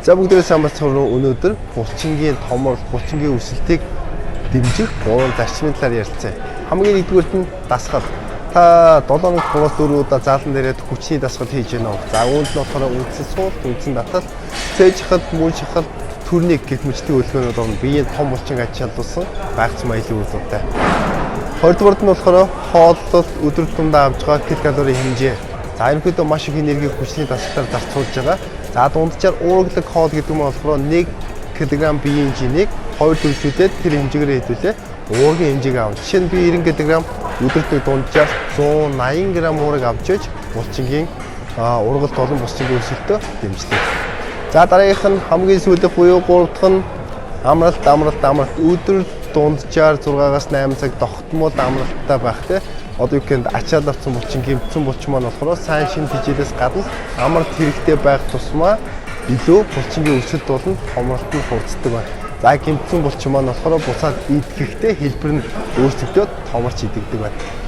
За, бүгдээрээ сайн байцгаана уу? Өнөөдөр булчингийн томрол, булчингийн өсөлтийг дэмжих гурван зарчмын талаар ярилцъя. Хамгийн нэгдүгээрт нь дасгал. Та 7 хоногт 3-4 удаа заалан дээрээ хүчний дасгал хийж байна уу? За, үүнд нь болохоор үндсэн суул, үндсэн татал, цээж шахалт, мөн шахалт, турник гэх мэтийн хөдөлгөөнүүд орно. Биеийн том булчинг ачаалуулсан байгац маялын үр дүнтэй. Хоёрдугаарт нь болохоор хооллолт, өдөр тутамдаа авж байгаа килокалорийн хэмжээ. За, ерөнхийдөө маш их энергийг хүчний дасгалаар зарцуулж байгаа. За, дунджаар уураглаг хоол гэдэг нь болохоор 1 кг биеийн жинийг хоёр төвлөрүүлээд тэр хэмжээгээр хэдүүлээ уургийн хэмжээг авна. Жишээ нь би 90 кг, өдөртөө дунджаар 180 г уураг авч иж булчингийн ургалт болон булчингийн өсөлтөө дэмждэг. За, дараагийнх нь, хамгийн сүүлийнх буюу гурав дахь нь амралт, амралт, амралт. Өдөр дунджаар 6-аас 8 цаг тогтмол амралттай байх, те. Одоо юу гэхэд ачаал авсан булчин, гэмтсэн булчин маань болохоор сайн шинэ тэжээлээс гадна амралт хэрэгтэй байх тусмаа илүү булчингийн өсөлт болон томролт нь хурцдаг байна. За, гэмтсэн булчин маань болохоор буцаад идэхэхдээ хэлбэр нь өөрчлөгдөөд томорч идэгдэг байна.